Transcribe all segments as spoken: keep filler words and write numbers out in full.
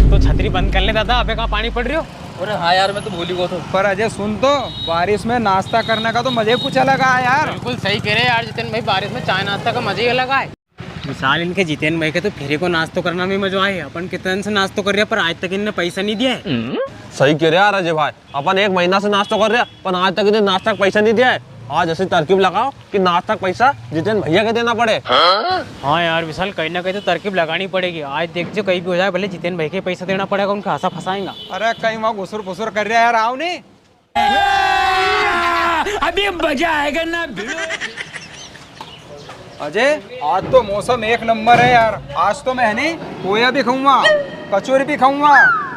तो छतरी बंद कर ले दादा, अबे कहाँ पानी पड़ रही हो? अरे हाँ यार, मैं तो भूल ही गयो थो। पर अजय सुन तो, बारिश में नाश्ता करने का तो मजे कुछ अलग आया यार। बिल्कुल सही कह रहे यार जितेन भाई, बारिश में चाय नाश्ता का मजा ही अलग आए। विशाल, इनके जितेन भाई के तो फ्री को नाश्तो करना में मजो आए। अपन कितने दिन से नाश्तो कर रहे हैं, पर आज तक इनने पैसा नहीं दिया है। सही कह रहे यार अजय भाई, अपन एक महीना से नाश्तो कर रहे हैं, पर आज तक इन्हें नाश्ता का पैसा नहीं दिया है। आज ऐसी तरकीब लगाओ कि नाश्ता का पैसा जितेन भैया के देना पड़े। हाँ यार विशाल, कहीं ना कहीं तो तरकीब लगानी पड़ेगी। आज देख जो कहीं भी हो जाए, भले जितेन भाई के पैसा देना पड़ेगा, उनका हंसा फंसाएंगा। अरे कहीं वहाँ घुसुर फुसुर कर रहा है यार, आओ नहीं। अभी मजा आएगा ना भिड़ो। अजय, आज तो मौसम एक नंबर है यार। आज तो मैं है नी, पोया भी खाऊंगा, कचौरी भी खाऊंगा,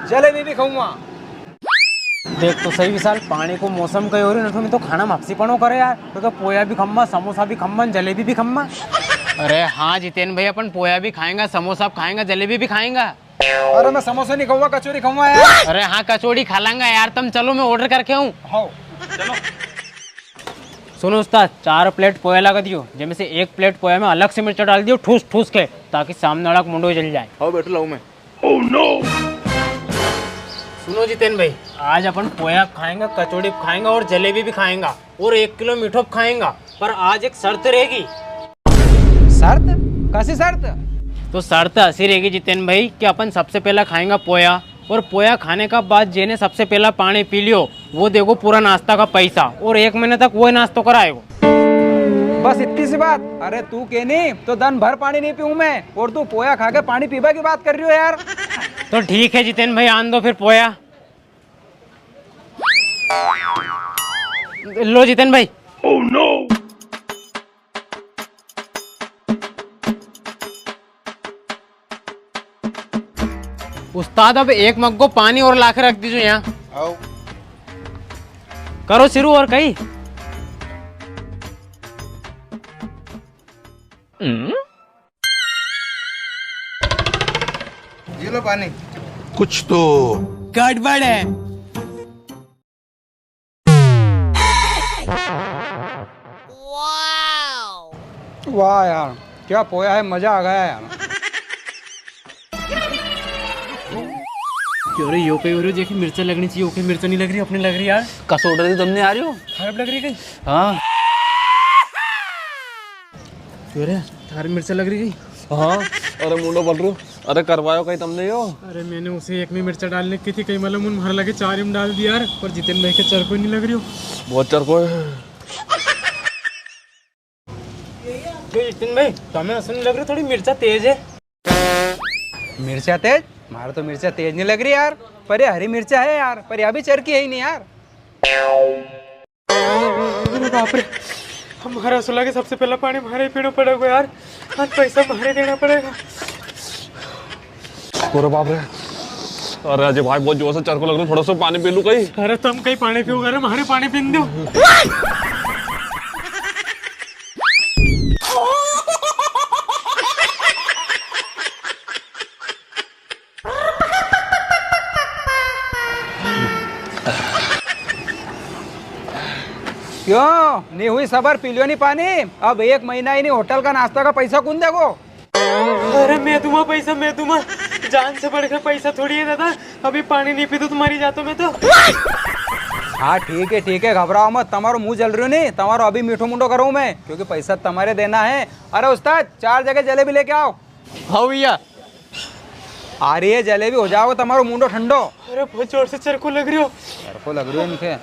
जलेबी भी खाऊंगा। देख तो सही विशाल, पानी को मौसम कई हो रही, नथो में तो खाना मापसी पणो करे यार। तो, तो पोया भी खम्मा, समोसा भी खम्मा, जलेबी भी खम्मा। अरे हाँ जितेन भाई, अपन पोया भी खाएंगा, समोसा भी खाएंगा, जलेबी भी खाएंगा। अरे मैं समोसा नहीं खाऊंगा, कचौरी खाऊंगा यार। अरे हाँ, कचौड़ी खा लांगा यार, तुम चलो, मैं order करके आऊँ। हाँ, चलो। सुनो उस्ताद, चार प्लेट पोया लगा दियो, जेमे से एक प्लेट पोया में अलग से मिर्चा डाल दियो, ठूस ठूस के, ताकि सामने वाला का मुंडो जल जाए। हाँ, बैठ लाऊं मैं। सुनो जितेन भाई, आज अपन पोया खाएंगा, कचौड़ी खाएंगा और जलेबी भी खाएंगा और एक किलो मीठो भी खाएंगा, पर आज एक शर्त रहेगी। शर्त? कसी शर्त? तो शर्त असी रहेगी जितेन भाई कि अपन सबसे पहला खाएंगा पोया, और पोया खाने का बाद जेने सबसे पहला पानी पी लियो, वो देगो पूरा नाश्ता का पैसा, और एक महीने तक वो ही नाश्तो कराएगो। बस इतनी सी बात? अरे तू के नी तो दन भर पानी नहीं पीऊं मैं, और तू पोया खा के पानी पीबा की बात कर रही हो यार। तो ठीक है जितेन भाई, आन दो फिर पोया। लो जितेन भाई। उस्ताद, अब एक मग्गो पानी और लाके रख दीजो यहाँ। आओ। करो शुरू और कई। ये लो पानी। कुछ तो गड़बड़ है। वाह यार, क्या पोया है, मजा आ गया यार। क्यों रे, यो कई हो रही हो, जेकी मिर्चा लगनी चाहिए, ओके मिर्चा नहीं लग रही, अपने लग रही यार। कसोटा दी तुमने आ रही हो? खराब लग रही कई? हाँ। क्यों रे, थारी मिर्चा लग रही कई? हाँ, अरे मुंडो बल रही। अरे करवायो कई तुमने यो? अरे मैंने उसे एक में मिर्चा डालने की थी, कई मालूम उन म्हारे लगे चार में डाल दिया यार, पर जितेन भाई के चरको नहीं लग रही हो। बहुत चरको है। क्यों जितेन भाई, तमे असो नहीं लग रही थोड़ी मिर्चा तेज है? मिर्चा तेज? म्हारे तो मिर्चा तेज नहीं लग रही यार, पर ये हरी मिर्चा है यार, पर ये अभी चरकी है ही नहीं यार। अरे बाप रे, म्हारे असो लगे सबसे पहला पानी म्हारे ही पीना पड़ेगा यार, आज पैसा म्हारे देना पड़ेगा। अरे बाप रे, अरे अजय भाई बहुत जोर से चरको लग रहा है, थोड़ा सा पानी पी लूं कई? अरे तुम कई पानी पियोगा, अरे म्हारे पानी पीने दो। क्यों, नी हुई सबर, पी लियो नी पानी? अब एक महीना ही नी, होटल का नाश्ता का पैसा कुण देगो? अरे मैं दूंगा पैसा, मैं दूंगा। जान से बढ़कर पैसा थोड़ी है दादा, अभी पानी नहीं पी तो तुम्हारी जातो मैं तो। हाँ ठीक है, ठीक है, घबराओ मत, तमारो मुंह जल रह्यो नी, तमारो अभी मीठो मुंडो करूँ मैं, क्योंकि पैसा तमारे देना है। अरे उस्ताद, चार जगह जलेबी लेके आओ। हाँ भैया। आ रही है जलेबी, हो जाओगे तमारो मुंडो ठंडो। अरे बहुत जोर से चरको लग रही हो। चरको लग रही हो इनके।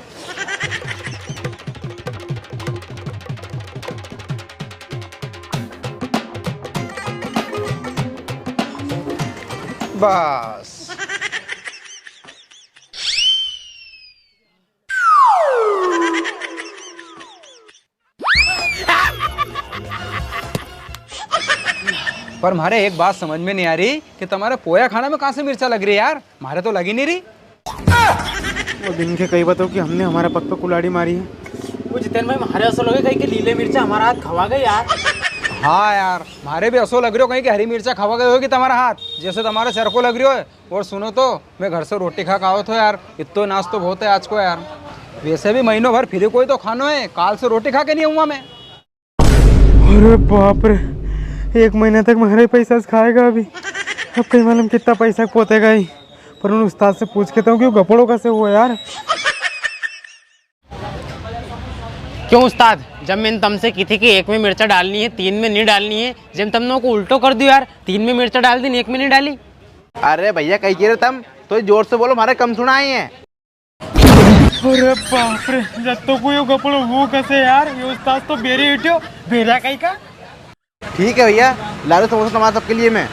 बस। पर म्हारे एक बात समझ में नहीं आ रही कि तमारे पोया खाना में कहाँ से मिर्चा लग रही है यार, म्हारे तो लगी नहीं रही। वो दिन के कई बताओ कि हमने हमारा पग पे कुलाड़ी मारी है। वो जितेन भाई, म्हारे असो लगे कहीं के लीले मिर्चा हमारा हाथ खवा गए यार। हाँ यार, म्हारे भी असो लग रही हो कहीं के हरी मिर्चा खवा गए होगी तमारा हाथ, जैसे तमारा चरको लग रही हो। और सुनो तो, मैं घर से रोटी खा के आयो थो यार, इत्तो नाश्तो बहुत है आज को यार। वैसे भी महीनों भर फ्री कोई तो खानो है, काल से रोटी खा के नहीं आऊंगा मैं। अरे बाप रे, एक महीना तक म्हारे पैसा से खाएगा अभी। अब कई मालूम कितना पैसा पोतेगा ही। पर उन उस्ताद से पूछ के तो कि वो गपड़ो कैसे हुआ यार। क्यों उस्ताद, जब मैंने तुमसे की थी कि एक में मिर्चा डालनी है, तीन में नहीं डालनी है, जब तुमने को उल्टो कर दियो यार, तीन में मिर्चा डाल दी, एक में नहीं डाली। अरे भैया, कई के रे तम? थोड़ी जोर से बोलो, म्हारे कम सुनाई है। अरे बाप रे, जब तो कोई गपड़ो वो कसे यार, ये उस्ताद तो बेरे उठ्यो, बेरा कई का। ठीक है भैया, ला दो समोसा टमाटर सबके लिए मैं।